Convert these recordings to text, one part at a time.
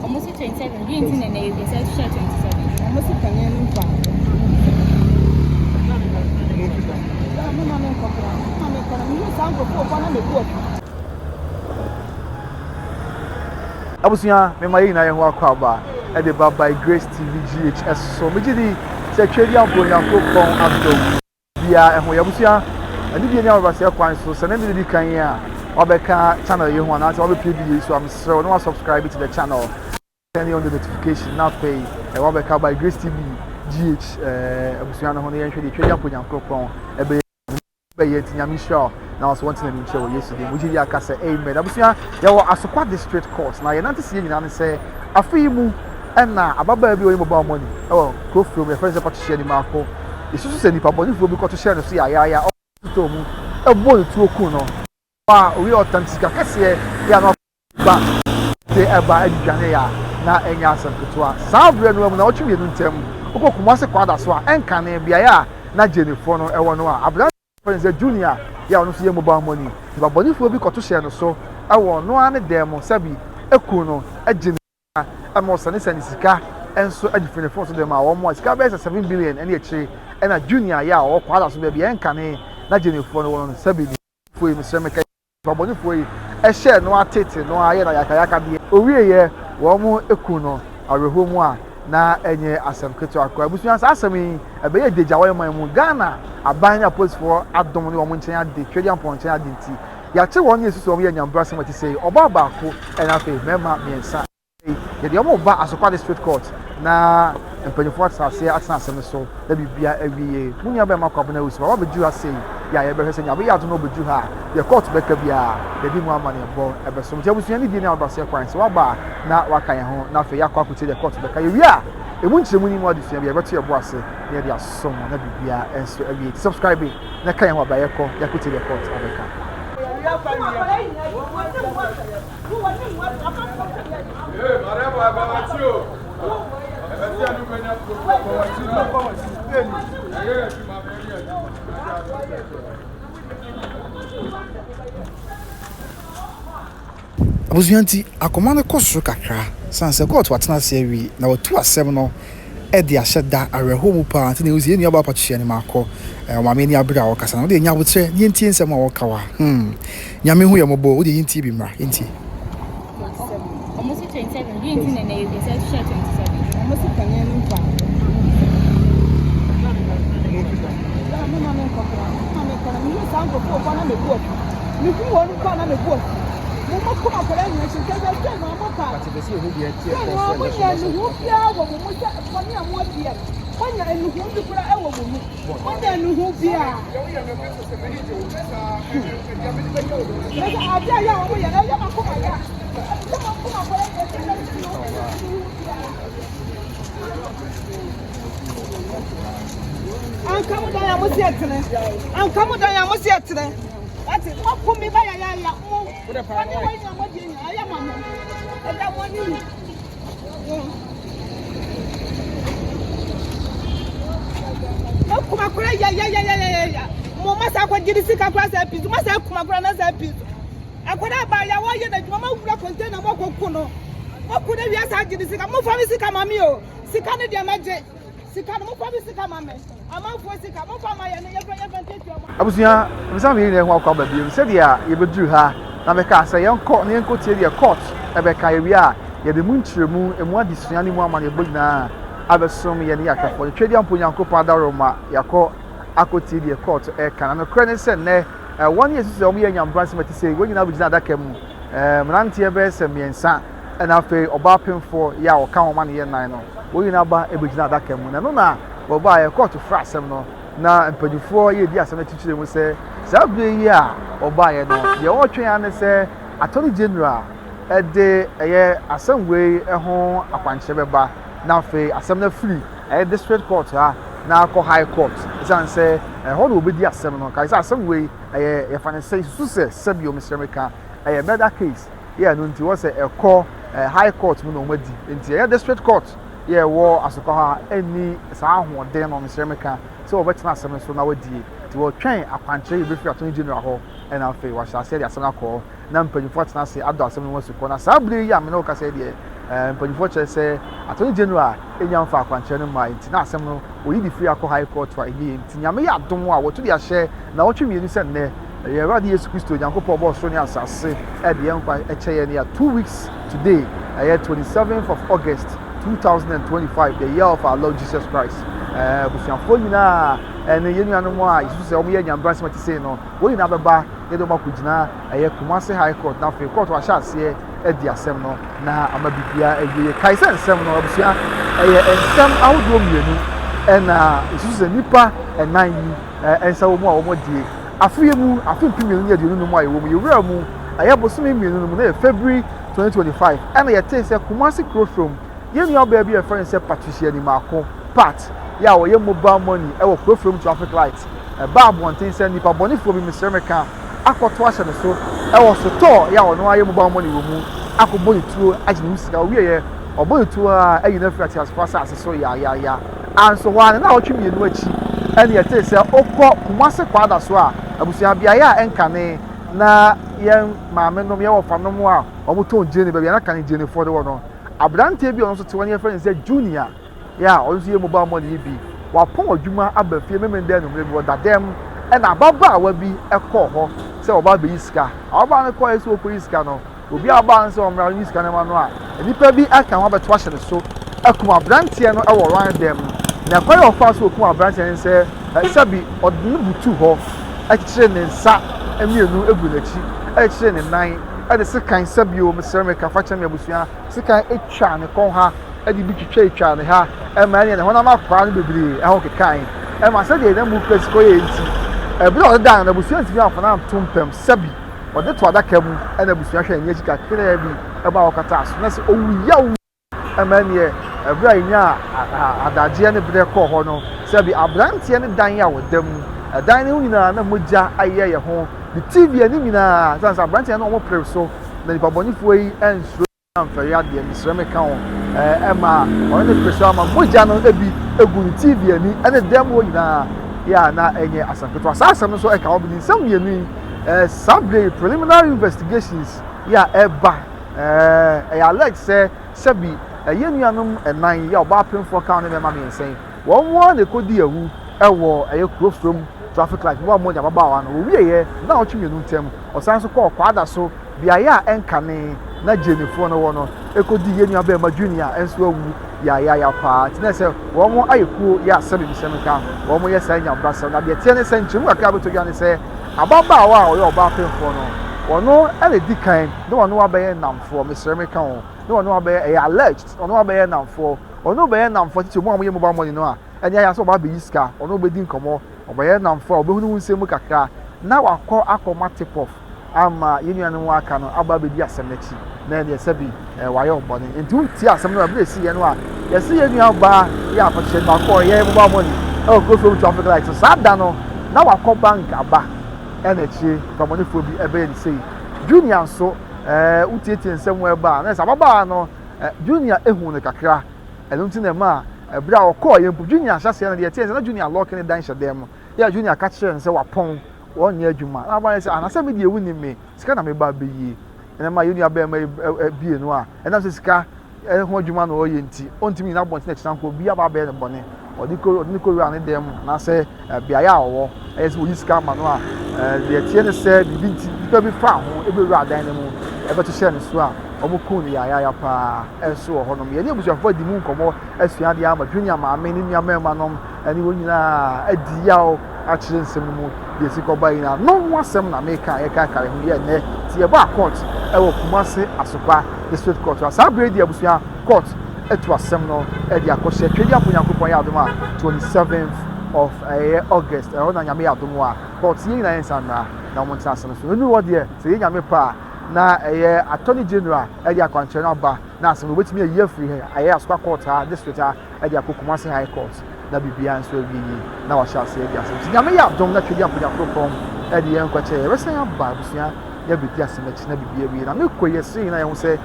Ɔmo si 27 bi nti na na ebi sɛ ɛhyehyɛ 27. Ɔmo si panyin no mfa. Mo ma me nkɔkora, mo ma me nkɔkora, me hu saa nkurɔfoɔ kɔ na me bu afu. Abusua, mema yɛn nyinaa yɛn ho akwaaba de ba By Grace TV GH so. Megye di sɛ Tweaduampɔ Onyankopɔn adom biara ho. Yɛn abusua, anidie ne ahobrɛaseɛ kwan so, sɛ ne ne di kan yi a wabɛka channel yi ho anaasɛ wabɛpie video yi so a, mesrɛ wo na wasubscribe to the channel, turn on the notification na afei wabɛka By Grace TV GH abusua no ho na yɛnhwɛ deɛ Tweaduampɔ Onyankopɔn ɛbɛyɛ bɛyɛ. Nti Nyame nhyira wo na wɔsɛ wɔntena ne nkyɛn wɔ Yesu din mu. Wogye di aka sɛ amen. Abusua, yɛwɔ Asokwa District Court na yɛnante si yɛn nyinaa ne sɛ afe yi mu ɛna ababaa bi a ɔyɛ mobile money ɛwɔ kuro firi mu, yɛfrɛ no sɛ Patricia Nimaako. Yɛsusu sɛ nipa bɔnefoɔ bi kɔto hyɛɛ no so yaayaaya, ɔtotɔ mu ɛbɔ ne tuo ku no a owie ɔtam sika kɛseɛ yɛ a na ba de ɛba adwane yɛ a na ɛnyɛ asɛm ketewa. Saa berɛ no mu na ɔtwe mmienu ntam wokɔ Kumase Kwada so a ɛnkane beaeɛ a na Gyenefoɔ no ɛwɔ no a aberante fɛn sɛ Junior yɛ a ɔno nso yɛ mobile money, nipa bɔnefoɔ bi kɔto hyɛ no so ɛwɔ noa ne dan mu sɛbi eku no agye ne sika ɛma ɔsane sika nso agye firi ne phone so de ma wɔn a sika bɛyɛ sɛ 7 billion ɛne akyire. Ɛna Junior yɛ a ɔwɔ Kwada so baabi ɛnkane na Gyenefoɔ no wɔ no sɛbi ne foɔ yi mesrɛ meka nipa bɔnefoɔ yi ɛhyɛ no atete no ayɛ na yakayaka deɛ owie yɛ wɔn mo eku no awerɛhoɔ mu a na ɛnyɛ asɛm ketewa koraa. Abusua, saa asɛm yi ɛbɛyɛ degya wɔ man mu. Ghana aban ne apolisifoɔ adom ne wɔn nkyɛn ade Tweaduampɔn nkyɛn ade nti yɛakye wɔn ne esusu wɔn yɛ nyambra asɛm a ɛte sɛ yi. Ɔbaa baako ɛna afei mmarima mmiɛnsa, yɛde wɔn ba Asokwa District Court na mpanyinfoɔ atena aseɛ atena asɛm no so na biribia awie yie. Mu nua bɛrima Kwabena Owusu wa wabɛduru ha sei yɛ a yɛbɛhwɛ sɛ Nyame yɛ adom na ɔbɛduru ha a deɛ court bɛka biara yɛde mu ama ne ɛbɔ ɛbɛso. Nti abusua, ne die ne ahobrɛaseɛ kwan sɛ waba a na waka yɛn ho na afei yɛakɔ akɔtie deɛ court bɛka. Yɛwie a, ɛmu nkyerɛmu ne mu adesua bi yɛbɛto yɛbo ase na yɛde asom na biribia nso awie. Nti subscribe na ka yɛn ho aba yɛkɔ yɛakɔtie deɛ court abɛka. Abusua, nti akoma no kɔ soro kakra san sɛ court watena ase awie na watu asɛm no de ahyɛ da awerɛhoɔ mu paa. Nti na ɛhu sɛ yɛn nuabaa Patricia Nimaako, ɔmaame ani abere a ɔkasa na wode nya abotrɛ ne yɛntie nsɛm a wɔka wa Nyame hu yɛ mmɔbɔ. Wode yɛntie bi mmra, yɛntie. Ɔmo si 27 bi nti na na ebi sɛ ɛhyehyɛ 27. Ɔmo si panyin no mfa. Mo ma me nkɔkora, mo ma me nkɔkora, me hu saa nkurɔfoɔ kɔ na me bu afu. Me hu wɔn kɔ na me bu afu. Mo mo kɔn akɔla nyina akyi nkɛsɛ sɛ na ɔmo pa. Sɛ na ɔmo nya nuhu biara wɔ mo mu sɛ bɔne a mo adiɛ no. Mo nya nuhu bi kora ɛwɔ mo mu. Mo nya nuhu biara. Mɛsɛ ade a yɛ a wɔn yɛ no ɛyɛ ma kɔma yɛ a. Ɛsɛ ma kɔma akɔla nyina akyi sɛ nuhu biara. Anka mo dan a mo si ɛtene, anka mo dan a mo si ɛtene, wate mo ko mi ba ya ya ya mo wɔne wɔn nyina mo deɛ nyina ɛyɛ ma mo ɛda mo anim. Mo kuma kora ya ya ya ya ya ya mo ma sa akɔ gyiri sika kora sɛ pii so ma sa kuma kora na sɛ pii so akɔda ba ya wɔyɛ n'adwuma ma wura container mo akɔ ku no mo ku no wia saa gyiri sika. Mo fa mi sika ma mi o, sika no deɛ mɛgye sika no. Mo fa mi sika ma mi, amanfoɔ sika mo fa ma yɛ no yɛfɛ yɛfɛ nketewa mo. Abusua, mbisa mi nyinaa ho akɔ aba bio sɛdeɛ yɛbɛduru ha na mɛka sɛ yɛnkɔ na yɛnkɔtie deɛ court ɛbɛka. Yɛwie a, yɛde mu nkyerɛmu, emu adesua ne mu amanneɛbɔ nyinaa abɛsom yɛn ne yɛahwɛfoɔ no. Tweaduampɔ Onyankopɔn adaworoma, yɛakɔ akɔtie deɛ court ɛka. Na nokorɛ ne sɛ nnɛ wɔn ne yɛsusu sɛ wɔn yɛ nyambra nsɛm ɛte sɛ wɔn nyinaa bɛgyina adaka mu, mmeranteɛ bɛyɛ sɛ mmiɛnsa ɛna afei ɔbaa pemfoɔ yɛ a ɔka wɔn ma ne yɛ nnan no, wɔn nyinaa ba bɛgyina adaka mu. Na ɛno na wɔbaa yɛ court fra asɛm no na mpanyinfoɔ yɛ di asɛm no akyikyiri mu sɛ saa bere yi a ɔbaeɛ no, deɛ ɔretwɛn ara ne sɛ Attorney General ɛde ɛyɛ asɛm wei ho akwankyerɛ bɛba na afei asɛm no afiri ɛyɛ district court ha. na akɔ High Court ɛsiane sɛ ɛhɔ na wɔbɛdi asɛm no. Kae sɛ asɛm wei ɛyɛ yɛfa no sɛ susu sɛ sɛbio mesrɛ meka ɛyɛ murder case yɛ ɛno nti wɔ sɛ ɛkɔ High Court mu na wɔn adi nti ɛyɛ District Court yɛ ɛwɔ Asokwa ha ɛnni saa ahoɔden no mesrɛ meka sɛ wɔbɛtena asɛm no so na wɔadie nti wɔtwɛn akwankyerɛ yɛ bɛfiri Attorney General hɔ ɛna afei wɔahyɛ aseɛ de asɛm no akɔ hɔ na mpanyinfoɔ atena ase adɔ asɛm no ho asukɔ na saa bere yi a me ne wo kasa yi deɛ ɛɛ mpanyinfoɔ kyerɛ sɛ Attorney General enya mfa akwankyerɛ no mmaa nti na asɛm no wɔyi de firi akɔ High Court a ɛnyɛ yie nti Nyame yɛ adom a wɔto de ahyɛ nnawɔtwe mmienu sɛ nnɛ ɛyɛ Awurade Yesu Kristo Onyankopɔn ɔbɔɔ soro ne asase ɛde yɛn nkwa ɛkyɛ yɛn yɛ 2 weeks today, ɛyɛ 27th of August 2025, the year of our Lord Jesus Christ. Abusuafoɔ nyinaa ɛne yɛn nuanom a yɛsusu sɛ wɔyɛ nyambra nsɛm ɛte sei no, wɔn nyinaa bɛba yɛde wɔn akɔgyina ɛyɛ Kumasi High Court na afei court wahyɛ aseɛ adi asɛm no na ama biribiara awie yɛ. Kae sɛ nsɛm no, abusua, ɛyɛ nsɛm ahodoɔ mmienu ɛna yɛsusu sɛ nnipa ɛnan yi nsa wɔ mu a wɔn adie. Afe yi mu, afe 2025 a yɛwɔ mu, yɛwura mu ɛyɛ bosome mmienu no mu na yɛ February 2025 ɛna yɛtee sɛ Kumasi Kurofrom yɛn nua baa bi a yɛfrɛ no sɛ Patricia Nimako Pat yɛ a wɔyɛ mobile money ɛwɔ Kurofrom traffic light ɛbaa abɔnten sɛ nipa bɔnefoɔ bi, mesrɛ meka, akɔto ahyɛ ne so ɛwɔ sotɔɔ yɛ a ɔno ayɛ mobile money wɔ mu akɔbɔ ne tuo agye ne ho sika. Owieɛ ɔbɔ ne tuo a ayi no afiri ateasefoɔ asase so yaayaya. Anso hɔ a ne 2 nnawɔtwe akyi ɛne yɛtee sɛ ɔkɔ Kumase Kwada so a, abusua, beaeɛ a ɛnkane na yɛn maame nom, yɛn wɔfa nom a wɔtɔn gyeene, baabi a na kane gyeenefoɔ de wɔ no, aberanteɛ bi a ɔno nso te hɔ ne yɛfrɛ no sɛ Junior yɛ a ɔno nso yɛ mobile money yi bi, wapɔn adwuma aba fie Memenda anwummerɛ bi, wɔda dɛm ɛna ababaawa bi kɔɔ hɔ sɛ ɔba abɛyi sika. Ababaawa no kɔɔ sɛ ɔkɔyi sika no, obi a ɔbaa no sɛ ɔmmra ɔnyi sika no ma no a, nnipa bi aka ho abɛto ahyɛ ne so akum aberanteɛ no wɔ ran dɛm. Na kwan a ɔfaa so okum aberanteɛ no sɛ sɛbi ɔde no butu hɔ, ɛkyekyere ne nsa mmienu egu n'akyi, ɛkyekyere ne nan, ɛde sekan, sɛbi o, mesrɛ me ka fa kyerɛ me abusua, sekan atwa ne kɔn ha, ɛde bi twitwa atwa ne ha, ɛma ɛneɛ ne honam akwaa no bebree ɛho kekan, ɛma sɛdeɛ na mu kura sika yɛ nti ɛberɛ a ɔde dan no, abusua ntumi amfa no anto mpam. Sɛbi ɔde to adaka mu ɛna abusua hwɛ ani akyi kakraa bi ɛba a ɔkata so na sɛ owu yaw ɛma ɛneɛ ɛberɛ a yɛnya adagyeɛ ne berɛ kɔɔ hɔ no, sɛbi aberanteɛ ne dan a ɔda mu, ɛdan no ho nyinaa na mogya ayɛ yɛ ho, ne TV anim nyinaa sɛ aberanteɛ no wɔn pere so na nipa bɔnefoɔ yi ɛnsuro amfɛre adeɛ, mesrɛ me ka ho, ɛma ɔne ne pere so ama mogya no ebi egu ne TV ani ɛne dɛm hɔ nyinaa yɛ a na ɛnyɛ asɛm ketewa. Saa asɛm no nso ɛka hɔ bi ne nsɛm mmienu yi. Saa bere yi preliminary investigations yɛ a ɛba, ɛyɛ alleged sɛ sɛbi ɛyɛ nuanom ɛnan yɛ ɔbaa pemfoɔ ka ne mmarima mmiɛnsa yi, wɔn mu ara na ekodi awu ɛwɔ ɛyɛ kuro from traffic light wɔn a wɔn ababaawa no. Wɔwie yɛ 2 nnawɔtwe ntɛm, ɔsan so kɔɔ Kwada so, beaeɛ a ɛnkane na gyenifoɔ no wɔ no, ekodi yɛn nua bɛrima Junior nso awu yayaya paa. Nti na sɛ wɔn ayɛ kuo yɛ asɛm bi sɛm nka wɔn yɛ saa nyabrasɛm. Na deɛ teɛ ne sɛ nkyɛnmu kakra bɛtɔ dwa ne sɛ ababaawa a ɔyɛ ɔbaa pemfoɔ no, wɔn ɛna di kan ne wɔn abɛyɛ nnamfoɔ, mesrɛ me ka ho, ne wɔn abɛyɛ, ɛyɛ alleged, wɔn abɛyɛ nnamfoɔ, wɔn bɛyɛ nnamfoɔ titi wɔn a wɔyɛ mobile money no a ɛne ayɛ sɛ ɔba abɛyi sika, wɔn bɛdi nkɔmɔ, ɔbɛyɛ nnamfoɔ a ɔbɛhunu nsɛm mu kakra na wakɔ akɔma tip off ama yɛn nuanom aka no aba abɛdi asɛm n'akyi na ɛdeɛ sɛbi wayɛ ɔbɔne. Nti wotie asɛm no a ɛbɛrɛ esi yɛn no a yɛsi yɛn nua baa yɛ akɔkyerɛ baako a ɔyɛ mobile money ɛwɔ kuro traffic light so saa da no na wakɔ bank aba ɛna akyire pamɔnefoɔ bi ɛbɛyɛ ne sei. Junior nso wotietie nsɛm wɔ ɛba a na sɛ ababaawa no Junior ehu no kakra, ɛno nti na ɛma ɛberɛ a ɔkɔɔ yɛn mpo Junior ahyɛ no deɛ ɛteɛ sɛ na Junior lock ne dan hyɛ dan mu yɛ. Junior ka kyerɛ no sɛ wapɔn, wɔnyɛ adwuma, na abaa sɛ anasɛ mi deɛ ewu ni mi sika na mi ba abɛyie ɛna ma yɛn nua bɛrima yi bie no a ɛnam sɛ sika ɛho adwuma na ɔyɛ nti ɔntumi nyina abɔnten akyina nko obi aba abɛyɛ no bɔne. Ɔde kɔ ɔde ne kɔ wura ne dan mu anaasɛ beaeɛ a ɔwɔ ɛyɛ sɛ oyi sika ama no a, deɛ teɛ ne sɛ biribi nti nipa bi fa ho ebɛwura dan no mu ɛbɛto hyɛ ne so a wɔn kun no yaayaya paa. Ɛnso wɔ hɔnom yɛne abusuafoɔ adi mu nkɔmɔ asua adeɛ ama Junior maame ne nua mmarima nom ɛne wɔn nyinaa adi yaw akyerɛ nsɛm no mu deɛ esi kɔba yi na no ho asɛm na meka yɛka kare ho yɛ nnɛ ti yɛbɔ a court ɛwɔ Kumase Asokwa District Court. Saa abere di abusua, court etu asɛm no ɛde akɔhyɛ Twedi Apo Nyankopɔn yɛ adom a 27th of ɛyɛ August. Ɛhɔ na Nyame yɛ adom a court yɛn nyinaa yɛn nsa mmra na wɔn ntena asɛm so enu hɔ deɛ sɛ yɛ Nyame pa a na ɛyɛ Attorney General ɛde akwankyerɛ no aba na asɛm no wɔbɛtumi ayi afiri ha ɛyɛ Asokwa court ha, district ha, ɛde akɔ Kumase High Court. na biribiara nso awie yie na wahyɛ aseɛ adi asɛm. Nti Nyame yɛ adom na Twɛdi Amponyakoropɔn de yɛn nkwa kyɛ yɛn, yɛbɛsan aba abusua yɛabɛdi asɛm akyi na biribiara awie. Na mekɔ yi yɛsere nyinaa yɛhu sɛ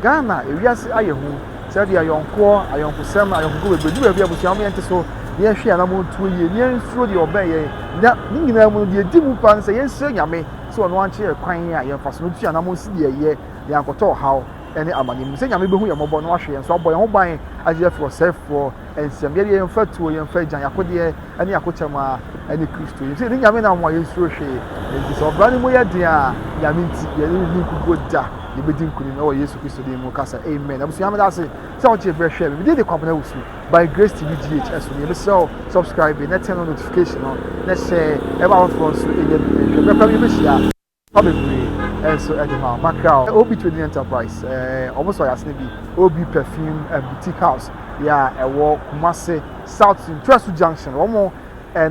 Ghana ewiase ayɛ hu sɛdeɛ ayɔnkoɔ, ayɔnkosɛm, ayɔnkokoɔ bebree du baabi a abusua mom yɛnte so na yɛnhwɛ yɛn anamontuo yie na yɛnsuro deɛ ɔbɛn yɛn na ne nyinaa mu no deɛ ɛdi mu paa ne sɛ yɛnsrɛ Nyame sɛ ɔno ankyerɛ yɛn kwan a yɛmfa so no tu yɛn anamon si deɛ ɛyɛ na yɛankɔtɔ ɔhaw ne amane mu. Sɛ Nyame bɛhu yɛn mmɔbɔ na wahwɛ yɛn so abɔ yɛn ho ban agye yɛn afiri ɔsɛefoɔ nsam. Yɛdeɛ yɛmfa tuo, yɛmfa agyan, yɛn akodeɛ ne yɛn akokyɛm ara ne Kristo. Yɛnim sɛ yɛne Nyame nam a yɛnsuro hwee. Enti sɛ ɔbra no mu yɛ den a, Nyame nti yɛrenni nkuguo da. Yɛbɛdi nkunim wɔ Yesu Kristo din mu. Ka sɛ, Amen. Abusua meda ase sɛ wogyee berɛ hwɛɛ me. Me din de Kwabena Owusu by Grace TV GH so nie. Mesrɛ wo subscribe na turn on notification no na hyɛ ɛma afoforɔ nso nya bi nhwɛ. Berɛ pa bi yɛbɛhyia. Pa bebree nso de ma wo. Mackerel, OB Trading Enterprise, wɔn sɔ yasene bi, OB Perfume and Boutique House, yɛ a ɛwɔ Kumasi South Ntrasu Junction, wɔn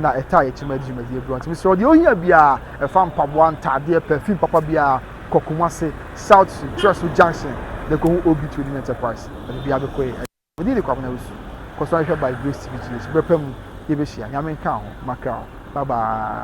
na ɛtaa yɛ kyima dwumadie brɛ. Nti mesrɛ deɛ ohia biara ɛfa mpaboa, ntaadeɛ, perfume papa biara kɔ Kumasi South Ntrasu Junction na kɔhu OB Trading Enterprise. Ɛde biara bɛkɔ yi. Me din de Kwabena Owusu. Kɔ so ara hwɛ By Grace TV GH. Berɛ pa mu yɛbɛhyia. Nyame nka wo ho. Mackerel. Bye bye.